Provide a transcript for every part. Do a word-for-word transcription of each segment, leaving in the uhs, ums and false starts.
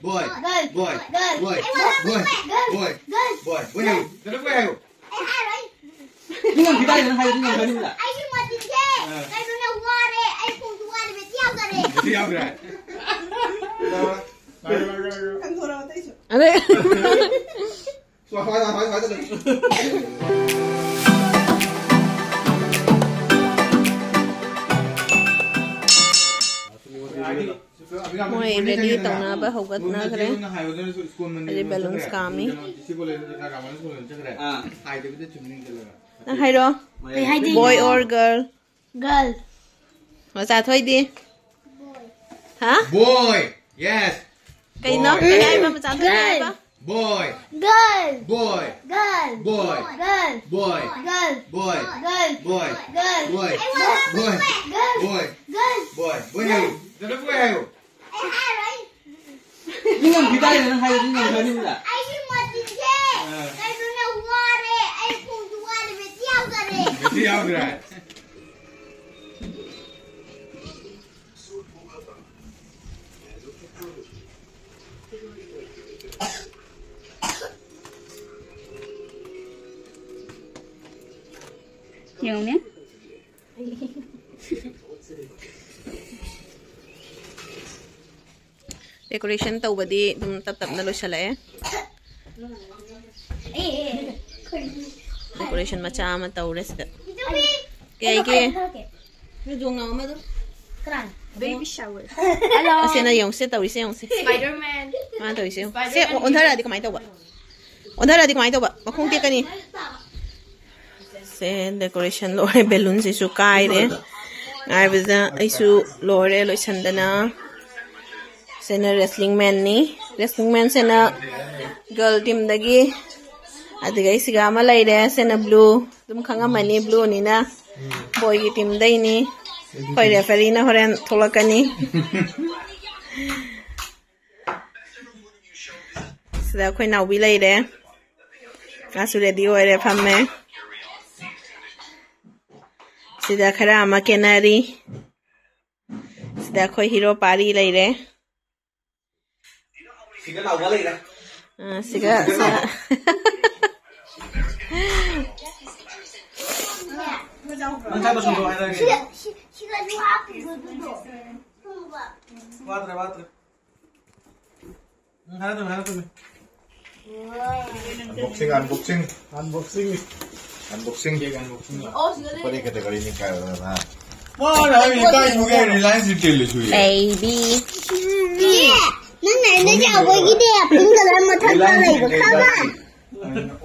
Boy. Girl. Boy. Girl. Boy. I want Boy. Girl. Boy. Girl. Boy. Boy. ꯍꯥꯏꯌꯨ꯫ ꯀꯩꯅꯣ ꯕꯣꯏ ꯍꯥꯏꯌꯨ꯫ ꯑꯩ ꯍꯥꯏꯔꯣꯏ꯫ ꯅꯪ ꯉꯝꯈꯤ ꯇꯥꯏꯗꯅ ꯍꯥꯏꯌꯨ, ꯅꯪ ꯉꯝꯈꯤꯅꯤꯗ꯫ ꯑꯩꯒꯤ ꯃꯆꯤꯟꯁꯦ ꯑꯥ꯫ ꯀꯩꯅꯣꯅꯦ ꯋꯥꯔꯦ꯫ ꯑꯩ ꯈꯣꯡꯁꯨ ꯋꯥꯔꯦ, ꯕꯦꯇꯤ ꯌꯥꯎꯗꯔꯦ꯫ ꯕꯦꯇꯤ ꯌꯥꯎꯗ꯭ꯔꯦ꯫ ꯈꯪꯗꯣꯔꯛꯑꯣ ꯑꯇꯩꯁꯨ꯫ ꯑꯗꯩ ꯁ꯭ꯋꯥꯏ, ꯁ꯭ꯋꯥꯏ, ꯁ꯭ꯋꯥꯏ, ꯁ꯭ꯋꯥꯏꯗ ꯂꯩ꯫ ꯃꯣꯏ ready ꯇꯧꯅꯕ ꯍꯧꯒꯠꯅꯈ꯭ꯔꯦ꯫ ꯍꯧꯖꯤꯛ balloons ꯀꯥꯝꯃꯤ꯫ ꯅꯪ ꯍꯥꯏꯔꯣ꯫ ꯀꯩ ꯍꯥꯏꯗꯣꯏꯅꯣ? Boy or girl? Girl. ꯃꯆꯥ ꯊꯣꯏꯗꯤ? ꯍꯥ? Boy. Yes. ꯀꯩꯅꯣ? Boy. ꯀꯩ ꯍꯥꯏꯕ ꯃꯆꯥ ꯊꯣꯏꯗꯤ ꯍꯥꯏꯕ? Boy. Girl. Boy. Girl. Boy. Girl. Boy. Girl. Boy. Girl. Boy. Girl. Boy. Girl. Boy. Girl. Boy. Girl. Boy. Boy ꯍꯥꯏꯌꯨ꯫ ꯀꯩꯅꯣ ꯕꯣꯏ ꯍꯥꯏꯌꯨ꯫ ꯑꯩ ꯍꯥꯏꯔꯣꯏ꯫ ꯃꯤ ꯉꯝꯈꯤ ꯇꯥꯔꯦ, ꯅꯪ ꯍꯥꯏꯔꯗꯤ ꯉꯝꯈ꯭ꯔꯅꯤꯗ꯫ ꯑꯩꯒꯤ ꯃꯆꯤꯟꯁꯦ ꯑꯥ꯫ ꯀꯩꯅꯣꯅꯦ ꯋꯥꯔꯦ, ꯑꯩ ꯈꯣꯡꯁꯨ ꯋꯥꯔꯦ, ꯕꯦꯇꯤ ꯌꯥꯎꯗꯔꯦ꯫ ꯕꯦꯇꯤ ꯌꯥꯎꯗ꯭ꯔꯦ꯫ ꯌꯦꯡꯉꯨꯅꯦ꯫ Decoration ꯇꯧꯕꯗꯤ ꯑꯗꯨꯝ ꯇꯞ ꯇꯞꯅ ꯂꯣꯏꯁꯤꯜꯂꯛꯑꯦ꯫ Decoration ꯃꯆꯥ ꯑꯃ ꯇꯧꯔꯦ ꯁꯤꯗ꯫ ꯀꯩꯒꯤ? ꯀꯅꯥꯅꯣ? Baby shower. ꯑꯁꯤꯅ ꯌꯦꯡꯉꯨꯁꯦ, ꯇꯧꯔꯤꯁꯦ ꯌꯦꯡꯉꯨꯁꯦ꯫ Spider-Man꯫ ꯃꯥꯅ ꯇꯧꯔꯤꯁꯦ ꯌꯦꯡꯉꯨ꯫ ꯁꯦ, ꯑꯣꯟꯊꯔꯛꯑꯗꯤ ꯀꯃꯥꯏꯅ ꯇꯧꯕ? ꯑꯣꯟꯊꯔꯛꯑꯗꯤ ꯀꯃꯥꯏꯅ ꯇꯧꯕ? ꯃꯈꯣꯡ ꯇꯦꯛꯀꯅꯤ꯫ ꯁꯦ, decoration ꯂꯣꯏꯔꯦ, balloon ꯁꯤꯁꯨ ꯀꯥꯏꯔꯦ꯫ ꯉꯥꯏꯕꯗ ꯑꯩꯁꯨ ꯂꯣꯏꯔꯦ ꯂꯣꯏꯁꯟꯗꯅ꯫ ꯁꯤꯅ wrestling man ꯅꯤ꯫ Wrestling man ꯁꯤꯅ girl team ꯗꯒꯤ꯫ ꯑꯗꯨꯒ ꯑꯩꯁꯤꯒ ꯑꯃ ꯂꯩꯔꯦ꯫ ꯁꯤꯅ blue꯫ ꯑꯗꯨꯝ ꯈꯪꯉꯝꯃꯅꯤ, blue ꯅꯤꯅ꯫ Boy ꯒꯤ team ꯗꯩꯅꯤ꯫ ꯑꯩꯈꯣꯏ referee ꯅ ꯍꯣꯔꯦꯟ ꯊꯣꯛꯂꯛꯀꯅꯤ꯫ ꯁꯤꯗ ꯑꯩꯈꯣꯏ ꯅꯥꯎꯕꯤ ꯂꯩꯔꯦ꯫ ꯃꯥꯁꯨ ready ꯑꯣꯏꯔꯦ, ꯐꯝꯃꯦ꯫ ꯁꯤꯗ ꯈꯔ ꯑꯃ ꯀꯦꯅꯔꯤ꯫ ꯁꯤꯗ ꯑꯩꯈꯣꯏ hero ꯄꯥꯔꯤ ꯂꯩꯔꯦ꯫ ꯁꯤꯒ ꯂꯥꯎꯕ ꯂꯩꯔꯦ꯫ ꯑ, ꯁꯤꯒ, ꯁꯤꯒ꯫ ꯅꯪ ꯆꯥꯕ ꯁꯨꯝꯕ ꯍꯥꯏꯔꯒꯦ꯫ ꯁꯤꯒ, ꯁꯤ-, ꯁꯤꯒꯁꯨ ꯍꯥꯞꯄꯤꯕ ꯑꯗꯨꯗꯣ꯫ ꯁꯨꯝꯕ꯫ ꯋꯥꯠꯇ꯭ꯔꯦ, ꯋꯥꯠꯇ꯭ꯔꯦ꯫ ꯎꯝ, ꯍꯥꯏꯔꯛꯇꯣꯏꯅꯤ, ꯍꯥꯏꯔꯛꯇꯣꯏꯅꯤ꯫ Unboxing, unboxing. Unboxing. Unboxing. Cake unboxing. ꯑꯣ, ꯁꯤꯗ ꯂꯩꯔꯦ꯫ ꯀꯔꯤ category ꯅꯤ ꯀꯥꯏ ꯑꯣꯏꯔꯕ? ꯃꯥꯅ ꯍꯥꯏꯃꯤ ꯀꯥꯏ ꯁꯨꯒꯦ Reliance Retail ꯁꯨꯏ꯫ Baby. ꯅꯪꯅ ꯑꯩꯅ ꯌꯥꯎꯕꯒꯤꯅꯦ, pink colour ꯃꯊꯛꯇ ꯂꯩꯕ ꯈꯪꯉꯕ?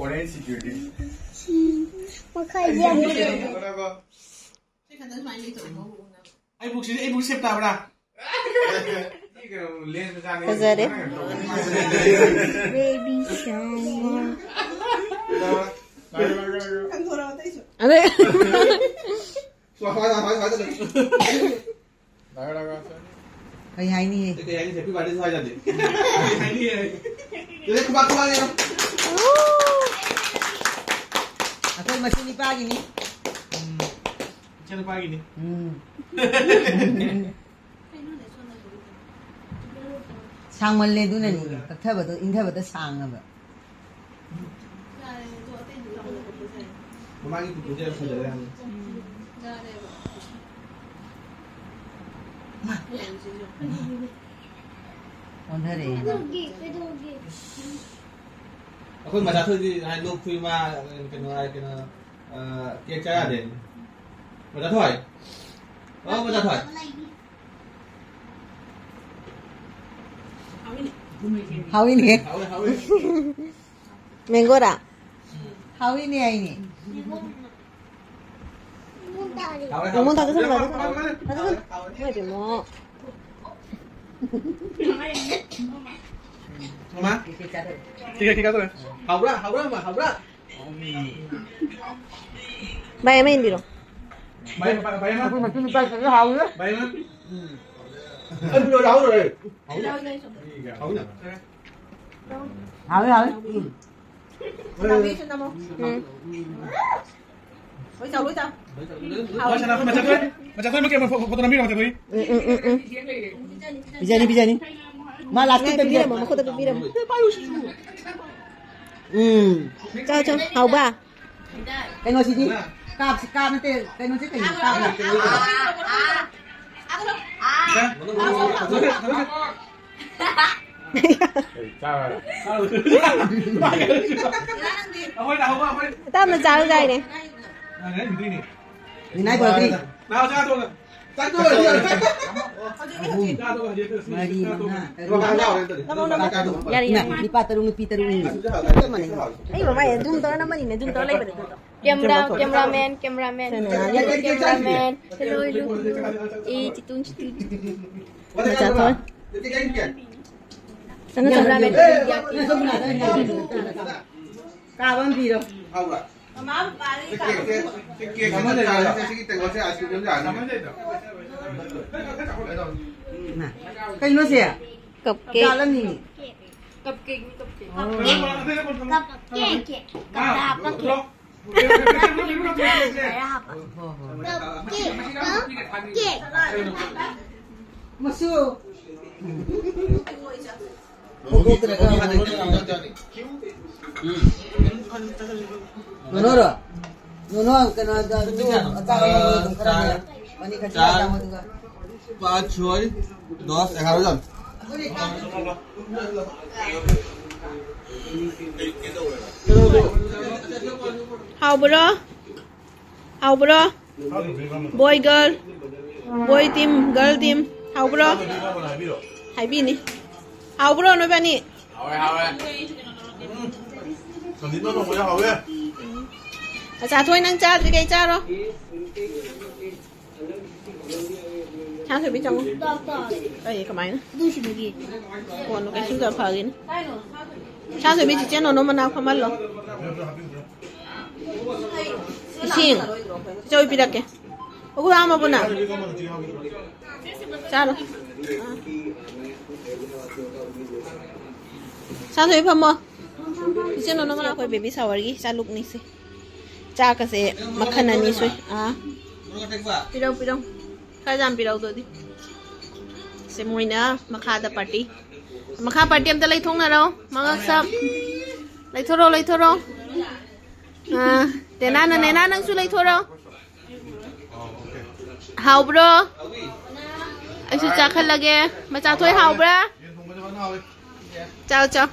Orange security. ꯃꯈꯥꯏꯗꯤ ꯌꯥꯝ ꯑꯩ ꯕꯨꯛꯁꯤꯗꯤ, ꯑꯩ ꯕꯨꯛ shape ꯇꯥꯕ꯭ꯔꯥ? ꯐꯖꯔꯦ꯫ Baby shower. ꯑꯗꯩ ꯀꯩ ꯍꯥꯏꯅꯤ? ꯀꯩ ꯍꯥꯏꯅꯤ? Happy birthday ꯁꯨ ꯍꯥꯏꯖꯗꯦ꯫ ꯀꯩ ꯍꯥꯏꯅꯤ? ꯑꯗꯩ ꯈꯨꯕꯥꯛ ꯈꯨꯕꯥꯛ ꯌꯦꯡꯉꯣ꯫ ꯑꯩꯈꯣꯏ ꯃꯆꯤꯟ ꯅꯤꯄꯥꯒꯤꯅꯤ꯫ ꯎꯝ꯫ ꯏꯆꯥꯅꯨꯄꯥꯒꯤꯅꯤ꯫ ꯎꯝ꯫ ꯁꯥꯡꯃꯜꯂꯦ ꯑꯗꯨꯅꯅꯤ꯫ ꯀꯛꯊꯕꯗꯣ, ꯏꯟꯊꯕꯗ ꯁꯥꯡꯉꯕ꯫ ꯃꯃꯥꯡꯒꯤ ꯄꯨꯄꯨꯁꯦ ꯌꯥꯝ ꯐꯖꯔꯦ ꯍꯥꯏꯕꯅꯤ꯫ ꯑꯣꯟꯊꯔꯛꯑꯦ꯫ ꯑꯩꯈꯣꯏ ꯃꯆꯥ ꯊꯣꯏꯗꯤ ꯍꯥꯏ ꯂꯣꯛ ꯈꯨꯏ ꯃꯥ ꯀꯩꯅꯣ ꯍꯥꯏ ꯀꯩꯅꯣ, ꯑ, cake ꯆꯥ ꯌꯥꯗꯦ꯫ ꯃꯆꯥ ꯊꯣꯏ꯫ ꯑꯣ, ꯃꯆꯥ ꯊꯣꯏ꯫ ꯍꯥꯎꯏꯅꯦ꯫ ꯍꯥꯎꯋꯦ, ꯍꯥꯎꯋꯦ꯫ Mango ꯔꯥ? ꯍꯥꯎꯏꯅꯦ ꯍꯥꯏꯅꯦ꯫ ꯍꯥꯎꯋꯦ, ꯍꯥꯎꯋꯦ꯫ ꯏꯃꯣꯟ ꯊꯥꯗ ꯁꯪꯕ, ꯊꯥꯗ ꯁꯪꯕ꯫ ꯊꯥꯗ ꯁꯪꯕ꯫ ꯏꯃꯥꯏ ꯄꯦꯝꯃ꯫ ꯃꯃꯥ? ꯀꯤꯀꯦ, ꯀꯤꯀꯦ ꯆꯥꯗꯣꯔꯦ꯫ ꯍꯥꯎꯕ꯭ꯔꯥ? ꯍꯥꯎꯕ꯭ꯔꯥ, ꯃꯃꯥ? ꯍꯥꯎꯕ꯭ꯔꯥ? ꯚꯥꯏ, ꯑꯃ ꯏꯟꯕꯤꯔꯣ꯫ ꯚꯥꯏ, ꯚꯥꯏ, ꯚꯥꯏ, ꯑꯃ꯫ ꯑꯩꯈꯣꯏ ꯃꯆꯤꯟ ꯅꯨꯄꯥ ꯁꯤꯡꯁꯦ ꯍꯥꯎꯋꯤꯍꯦ꯫ ꯚꯥꯏ, ꯑꯃ꯫ ꯑꯗꯨ ꯂꯣꯏꯔꯦ, ꯍꯥꯎꯔꯦ꯫ ꯍꯥꯎꯅ꯫ ꯍꯥꯎꯅ꯫ ꯍꯥꯎꯋꯦ, ꯍꯥꯎꯋꯦ꯫ ꯎꯝ꯫ ꯎꯝ꯫ ꯂꯣꯏ ꯆꯥꯎ, ꯂꯣꯏ ꯆꯥꯎ꯫ ꯃꯆꯥ ꯈꯣꯏ, ꯃꯆꯥ ꯈꯣꯏ, ꯃꯆꯥ ꯈꯣꯏ, ꯃꯆꯥ ꯈꯣꯏ꯫ ꯎꯝ, ꯎꯝ, ꯎꯝ, ꯎꯝ꯫ ꯄꯤꯖꯅꯤ, ꯄꯤꯖꯅꯤ꯫ ꯃꯥ ꯂꯥꯁꯇ ꯄꯤꯕꯤꯔꯝꯃꯣ, ꯄꯤꯕꯤꯔꯝꯃꯣ꯫ ꯃꯈꯨꯠꯇ ꯄꯤꯕꯤꯔꯝꯃꯣ꯫ ꯎꯝ꯫ ꯆꯥꯎ, ꯆꯥꯎ꯫ ꯍꯥꯎꯕ? ꯀꯩꯅꯣꯁꯤꯗꯤ ꯀꯥꯞꯁꯤ, ꯀꯥꯞ ꯅꯠꯇꯦ, ꯀꯩꯅꯣꯁꯦ ꯀꯩꯅꯣ? ꯀꯥꯞ ꯅꯠꯇꯦ꯫ ꯇꯞꯅ ꯆꯥꯔꯨ ꯌꯥꯏꯅꯦ꯫ ꯃꯤꯅꯥꯏ ꯄꯨꯔꯛꯇ꯭ꯔꯤ꯫ ꯑꯍꯨꯝ, ꯃꯔꯤ, ꯃꯉꯥ, ꯇꯔꯨꯛ꯫ ꯌꯥꯔꯦ, ꯌꯥꯔꯦ꯫ ꯏꯃꯥ, ꯅꯨꯄꯥ ꯇꯔꯨꯛ, ꯅꯨꯄꯤ ꯇꯔꯨꯛꯅꯤ꯫ ꯆꯞ ꯃꯥꯟꯅꯩ꯫ ꯑꯩ ꯃꯃꯥꯏ zoom ꯇꯧꯔ ꯅꯝꯕꯅꯤꯅꯦ, zoom ꯇꯧꯔ ꯂꯩꯕꯅꯦ꯫ Camera, cameraman, cameraman, cameraman. Hello, hello, hello. ꯑꯦ, ꯆꯤꯇꯨꯡ, ꯆꯤꯇꯨꯡ, ꯆꯤꯇꯨꯡ꯫ ꯃꯆꯥ ꯊꯣꯏ꯫ ꯆꯪꯉꯣ, ꯆꯪꯉꯣ꯫ Cameraman. ꯀꯥꯕ ꯑꯃ ꯄꯤꯔꯣ꯫ ꯍꯥꯎꯕ꯭ꯔꯥ? ꯀꯦꯛꯁꯦ, ꯀꯦꯛꯁꯦ ꯆꯥꯔꯁꯦ, ꯁꯤꯒꯤ ꯇꯦꯡꯀꯣꯠꯁꯦ ice cream ꯌꯥꯅꯤ꯫ ꯏꯃꯥ, ꯀꯩꯅꯣ ꯁꯦ? Cupcake꯫ ꯀꯞ ꯀꯦꯛꯅꯤ, ꯀꯞ ꯀꯦꯛ꯫ ꯑꯣ꯫ ꯀꯞ ꯀꯦꯛ꯫ ꯀꯞꯇ ꯍꯥꯞꯄ ꯀꯦꯛ꯫ ꯍꯣꯏ, ꯍꯣꯏ꯫ ꯀꯞ ꯀꯦꯛ, ꯀꯞ ꯀꯦꯛ꯫ ꯃꯁꯨ꯫ ꯍꯧꯗꯣꯛꯇ꯭ꯔꯒ꯫ ꯅꯣꯅꯣꯔꯣ? ꯅꯣꯅꯣ, ꯀꯩꯅꯣꯗ, ꯑꯗꯨ ꯑꯆꯥꯕ ꯑꯗꯨꯝ ꯈꯔ ꯍꯦꯛ꯫ ꯃꯅꯤ ꯈꯔ ꯆꯥꯔ꯫ ꯆꯥꯔꯣ ꯑꯗꯨꯒ꯫ पाँच, छः, दस, ग्यारह जन। ꯍꯥꯎꯕ꯭ꯔꯣ? ꯍꯥꯎꯕ꯭ꯔꯣ? Boy, girl, boy team, girl team, ꯍꯥꯎꯕ꯭ꯔꯣ? ꯍꯥꯏꯕꯤꯅꯤ꯫ ꯍꯥꯎꯕ꯭ꯔꯣ ꯅꯣꯏꯕꯥꯅꯤ? ꯍꯥꯎꯋꯦ, ꯍꯥꯎꯋꯦ꯫ ꯎꯝ꯫ ꯁꯟꯗꯤꯞꯅ ꯊꯣꯡꯕꯁꯦ ꯍꯥꯎꯋꯦ꯫ ꯑꯆꯥ ꯊꯣꯏ, ꯅꯪ ꯆꯥꯗ꯭ꯔꯤ, ꯀꯩ ꯆꯥꯔꯣ? ꯁꯥꯟꯊꯣꯏꯕꯤ ꯆꯪꯉꯣ꯫ ꯀꯩ, ꯀꯃꯥꯏꯅ? ꯑꯗꯨ ꯁꯤꯗꯒꯤ꯫ ꯀꯣꯟꯅ ꯀꯩꯁꯨꯝꯗ ꯐꯒꯤꯅꯤ꯫ ꯁꯥꯟꯊꯣꯏꯕꯤ, ꯆꯤꯆꯦ ꯅꯣꯅꯣ ꯃꯅꯥꯛ ꯐꯝꯍꯜꯂꯣ꯫ ꯏꯁꯤꯡ꯫ ꯏꯆꯧ ꯄꯤꯔꯛꯀꯦ꯫ ꯑꯩꯈꯣꯏ ꯍꯥꯝꯃꯕꯣ ꯅꯪ? ꯆꯥꯔꯣ꯫ ꯑꯥ꯫ ꯁꯥꯟꯊꯣꯏ ꯐꯝꯃꯣ꯫ ꯏꯆꯦ ꯅꯣꯅꯣ ꯃꯅꯥꯛ ꯑꯩꯈꯣꯏ baby showerꯒꯤ ꯏꯆꯥ ꯂꯨꯛꯅꯤꯁꯦ꯫ ꯆꯥꯛꯀꯁꯦ ꯃꯈꯜ ꯑꯅꯤ ꯁꯨꯏ꯫ ꯑꯥ꯫ ꯄꯤꯔꯧ, ꯄꯤꯔꯧ꯫ ꯈꯔ ꯌꯥꯝ ꯄꯤꯔꯧ ꯑꯗꯨꯗꯤ꯫ ꯁꯦ ꯃꯣꯏꯅ ꯃꯈꯥꯗ party꯫ ꯃꯈꯥ ꯄꯥꯔꯇꯤ ꯑꯝꯇ ꯂꯩꯊꯣꯛꯅꯔꯣ꯫ ꯃꯉꯛ ꯁꯝ꯫ ꯂꯩꯊꯣꯔꯛꯑꯣ, ꯂꯩꯊꯣꯔꯛꯑꯣ꯫ ꯑꯥ, ꯇꯦꯅꯥꯅ, ꯅꯦꯅꯥ ꯅꯪꯁꯨ ꯂꯩꯊꯣꯔꯛꯑꯣ꯫ ꯍꯥꯎꯕ꯭ꯔꯣ? ꯑꯩꯁꯨ ꯆꯥꯈꯠꯂꯒꯦ꯫ ꯃꯆꯥ ꯊꯣꯏ ꯍꯥꯎꯕ꯭ꯔꯥ? ꯆꯥꯎ, ꯆꯥꯎ꯫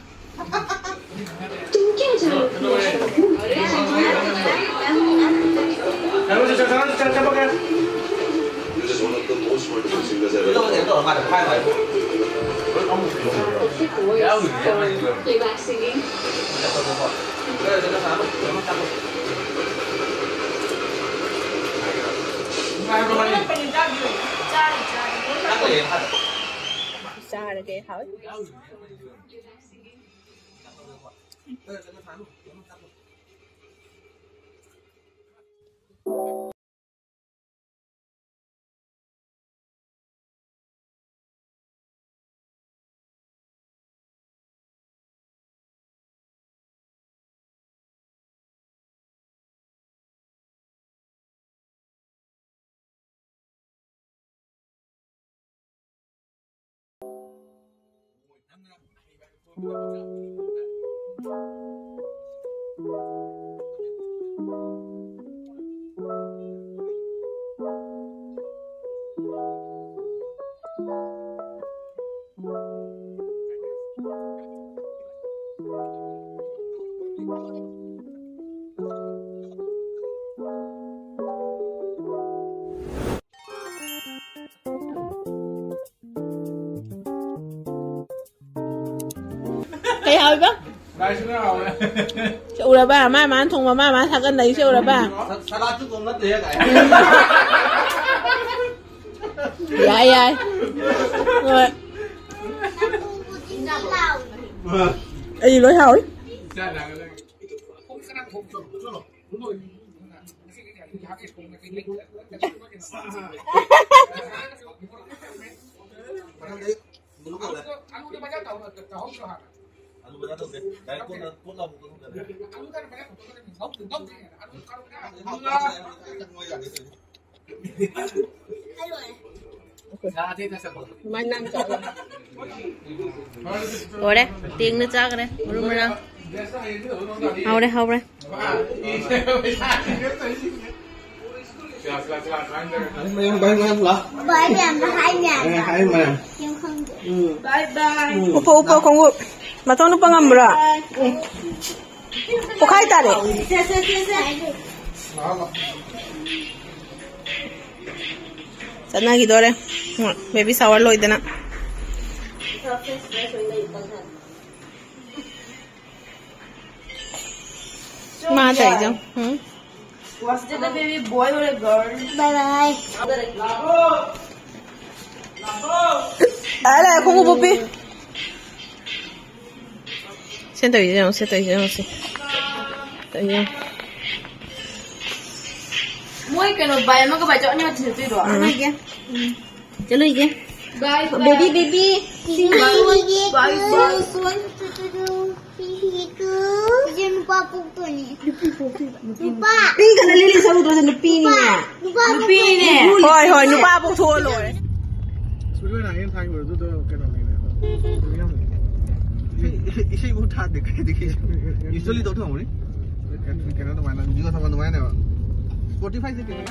ꯆꯥꯔꯒꯦ, ꯍꯥꯎ꯫ ꯀꯩ ꯍꯥꯏꯕ? ꯁꯤ ꯎꯔꯕ? ꯃꯥ ꯃꯥꯅ ꯊꯣꯡꯕ, ꯃꯥ ꯃꯥꯅ ꯁꯥꯒꯠꯅꯔꯤꯁꯦ ꯎꯔꯕ? ꯁ-, ꯁꯂꯥꯠꯁꯨ ꯀꯣꯝꯅꯗꯦ ꯀꯥꯏ꯫ ꯌꯥꯏ, ꯌꯥꯏ꯫ ꯍꯣꯏ꯫ ꯑꯩ ꯂꯣꯏ ꯍꯥꯎꯏ꯫ ꯑꯗꯨꯃꯥꯏꯅ ꯅꯥꯟꯅ ꯆꯥꯎ꯫ ꯂꯣꯏꯔꯦ꯫ ꯇꯦꯡꯅ ꯆꯥꯈ꯭ꯔꯦ꯫ ꯃꯔꯨ ꯃꯔꯥꯡ꯫ ꯍꯥꯎꯔꯦ, ꯍꯥꯎꯔꯦ꯫ ꯃꯌꯥꯝ, ꯃꯌꯥꯝ, ꯃꯌꯥꯝ ꯂꯥꯛ꯫ ꯕꯥꯏ ꯃꯌꯥꯝꯅ ꯍꯥꯏ ꯃꯌꯥꯝ꯫ ꯑꯦ, ꯍꯥꯏ ꯃꯌꯥꯝ꯫ ꯀꯩꯝ ꯈꯪꯗꯦ꯫ ꯎꯝ꯫ ꯕꯥꯏ ꯕꯥꯏ꯫ ꯎꯝ꯫ ꯎꯞꯄꯣ, ꯎꯞꯄꯣ ꯈꯣꯡꯎꯞ꯫ ꯃꯇꯣꯟ ꯎꯞꯄ ꯉꯝꯕ꯭ꯔꯣ? ꯄꯣꯛꯈꯥꯏ ꯇꯥꯔꯦ꯫ ꯁꯦ, ꯁꯦ, ꯁꯦ, ꯁꯦ꯫ ꯆꯠꯅꯈꯤꯗꯣꯔꯦ꯫ ꯕꯦꯕꯤ ꯁꯥꯋꯔ ꯂꯣꯏꯗꯅ꯫ ꯃꯥ ꯇꯧꯔꯤꯗꯣ꯫ ꯎꯝ꯫ Was it a baby boy or a girl? ꯕꯥꯏ ꯕꯥꯏ꯫ ꯑꯥ, ꯂꯥꯛꯑꯦ, ꯈꯣꯡꯎꯞ ꯎꯞꯄꯤ꯫ ꯁꯦ ꯇꯧꯔꯤꯁꯦ ꯌꯦꯡꯉꯣ, ꯁꯦ ꯇꯧꯔꯤꯁꯦ ꯌꯦꯡꯉꯣ, ꯁꯦ꯫ ꯇꯧꯔꯤꯁꯦ ꯌꯦꯡꯉꯣ꯫ ꯃꯣꯏ ꯀꯩꯅꯣ ꯕꯥꯏ ꯑꯃꯒ ꯕꯥꯏ ꯆꯠꯅꯤ ꯊꯤꯜꯂꯛꯇꯣꯏꯗꯣ? ꯎꯝ꯫ ꯆꯠꯅꯒꯦ꯫ ꯎꯝ꯫ ꯆꯠꯂꯨꯏꯒꯦ꯫ Bye, bye. Baby, baby. See you soon. Bye, bye. See you soon. ꯏꯆꯦ ꯅꯨꯄꯥ ꯄꯣꯛꯇꯣꯏꯅꯦ꯫ ꯅꯨꯄꯤ ꯄꯣꯛꯇꯣꯏꯕ꯫ ꯅꯨꯄꯥ꯫ ꯄꯤꯡ ꯀꯂꯔ ꯂꯤꯂꯤ ꯁꯔꯨꯗꯣ ꯅꯨꯄꯤꯅꯤꯅꯦ꯫ ꯅꯨꯄꯥ꯫ ꯅꯨꯄꯤꯅꯦ꯫ ꯍꯣꯏ, ꯍꯣꯏ, ꯅꯨꯄꯥ ꯄꯣꯛꯊꯣꯛꯑ ꯂꯣꯏꯔꯦ꯫ ꯁꯨꯔꯦ ꯅꯥꯏꯟ ꯊꯥꯏꯕꯗꯨꯗ ꯀꯩꯅꯣꯅꯤꯅꯦ꯫ ꯏꯁꯩ, ꯏꯁꯩꯕꯨ ꯊꯥꯗꯦ ꯀꯩꯗꯒꯤ꯫ Usually ꯇꯧ ꯊꯝꯃꯅꯤ꯫ ꯀꯩꯅꯣ ꯑꯗꯨꯃꯥꯏꯅ, ꯖꯤꯑꯣ ꯊꯝꯕ ꯑꯗꯨꯃꯥꯏꯅꯅꯦꯕ꯫ Spotify ꯁꯦ ꯀꯩꯅꯣ?